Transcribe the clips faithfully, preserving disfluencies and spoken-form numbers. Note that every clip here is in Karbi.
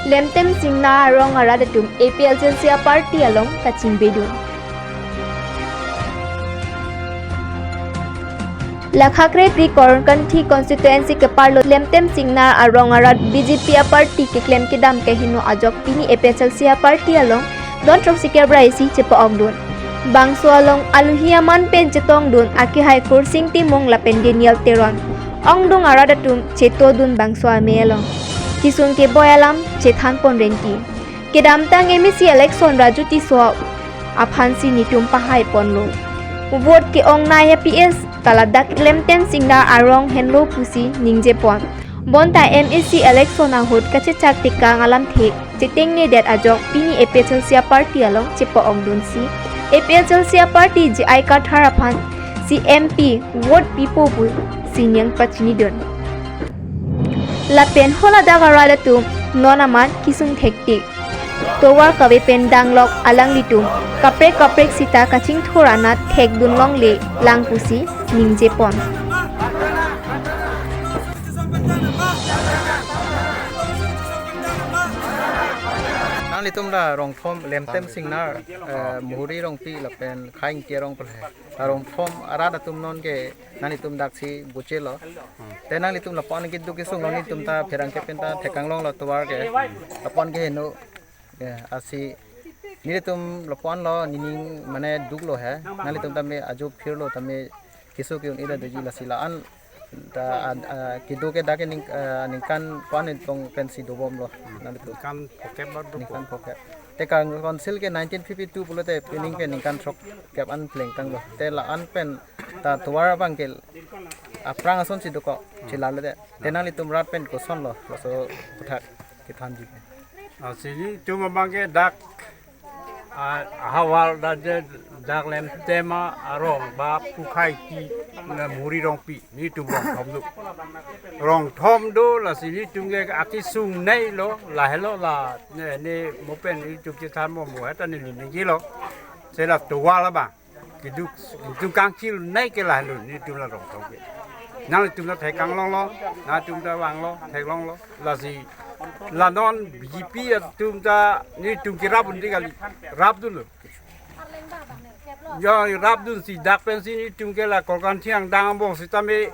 Lemtem Singnar arong arat atum A P H L C a-party along kachingbedun. Lakha krephli Korkanthi constituency keparlo Lemtem Singnar arong arat B J P a-party keklem kedam kehingno ajok pini A P H L C a-party along don throksi kep ra isi chepa-ongdun. Bangso along aluhi aman pen chetongdun akehai Kursing Timung lapen Daniel Teron. Ongdung arat atum chetodun bangso amei along. Kesung keboi alam chethanpon rengki. Kedamtang M A C election Raju Tisso aphansi netum pahaiponlo. Vote ke-ongnei a-P S ta ladak Lemtem Singnar arong henlo pusi ningjepon. Bonta M A C election ahut kachechak tekang alamthe chetengnedet ajok pini A P H L C a-party along chepa-ongdunsi A P H L C a-party J I Kathar aphansi M P vote pipo pusi nangpachinidun. Lapen haladak arat atum non amat kesung thektik. Tovar kave pen danglok alanglitum kaprek kaprek sita kachingthur anat thekdun longlelang pusi ningjepon. Nanglitum la Rongthom, Lemtem Singnar, eh, Muhuri Rongpi lapen Khang Ingti arong pu he. La Rongthom arat atum non ke nanglitum daksi buchelo. Te nanglitum lapu-an keduk kesung lo, netum ta pherangke pen ta thekanglonglo tovar ke. Lapu-an kehingno. Ya, lasi netum lapu-an lo nening mane duklo he. Nanglitum tame ajo phirlo tame keso ke-un-e ra doji lasi la-an ta, ah, ah, kedo ke dak ke ning, ah, ningkan pu-an tong pensi dobomlo. Nanglitum. Ningkan phokep ba dopo. Ningkan phokep. Te Korkanthi Council ke nineteen fifty-two pulote pining ke ningkan throkkep an plengtanglo. Te la-an pen ta tovar abang ke aphrang asonsi dokok, chilale te. Te nanglitum rat pen kosonlo, laso aputhak kethanji. Ah, si netum abang ke dak, ah, havar dak je dak Lemtem arong ba Khang Ingti na Muhuri Rongpi, netum Rongthom do. Rongthom do, lasi netum ke akesung neilo, lahelo la, ne, ne mo pen netum chethanbom mo heta ne ne ningilo. Si la tovar abang keduk, keduk kangchilnei ke lahelo, netum la Rongthom ke. Nanglitum la thekanglonglo, nanglitum ta vanglo, theklonglo. Lasi la non B J P atum ta netum kerapdunde kali, rapdunlo. Ya, rapdunsi dak pensi netum ke la Korkanthi angdeng angbong sitame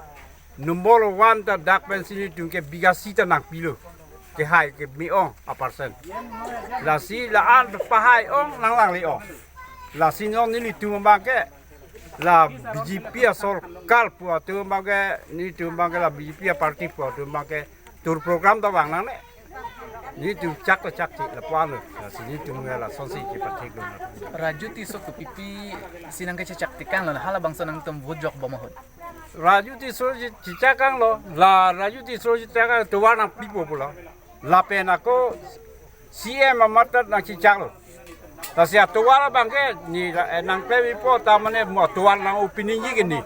number one ta dak pensi netum ke bigha sita nangpilo. Kehai keme-ong a-percent. Lasi la-an pahai-ong nanglangle-ong. Lasi non netum abang ke la B J P asorkar pu atum abang ke, netum abang ke la B J P a-party pu atum abang ke tour program ta vang nangne. Netum chak ta chakche lapu-an lo. Lasi netum ke lasonsi chepathekdun. Raju Tisso kopipi si nangkachechak tekanglo, halabangso nangtum vote jokbom ahut? Raju Tisso che-, chechak anglo, la Raju Tisso chechak ang tovar nangpipo pulo. Lapen ako C M amat ta nangchechaklo. Lasi atovar abang ke ne la, eh, nangklempo ta mane mo tovar nang-o piniji ke ne.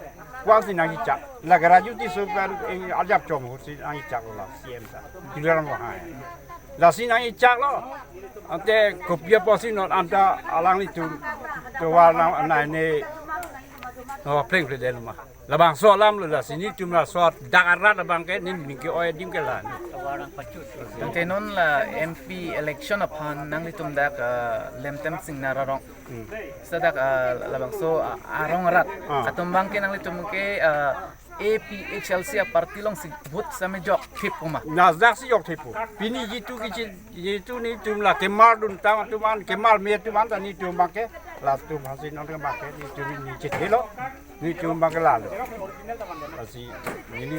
Ko-ansi nangchechak. La ke Raju Tisso kan, eh, ajap chom ahutsi nangchechaklo la C M ta. Tuliram Ronghang. Lasi nangchechaklo. Ante kopi apotsi non anta alanglitum tovar nang-o ne, oh, plengpledetlo ma. Labangso alamlo, lasi netum laso dak arat abang ke nening ke-oi adim ke la. Tangte non la M P election aphan nanglitum dak, ah, Lemtem Singnar arong. Hmm. Seta dak, ah, labangso, ah, arong arat. Ah. Atum abang ke nanglitum ke, ah, A P H L C a-party alongsi vote same jokthepo ma? Na daksi jokthepo. Pini jitu kichi, jitu netum la kemarduntang atum an, kemarme atum an ta netum abang ke, latum hasi non ke abang ke, netum ne chethelo. Netum abang ke lalo. Lasi neli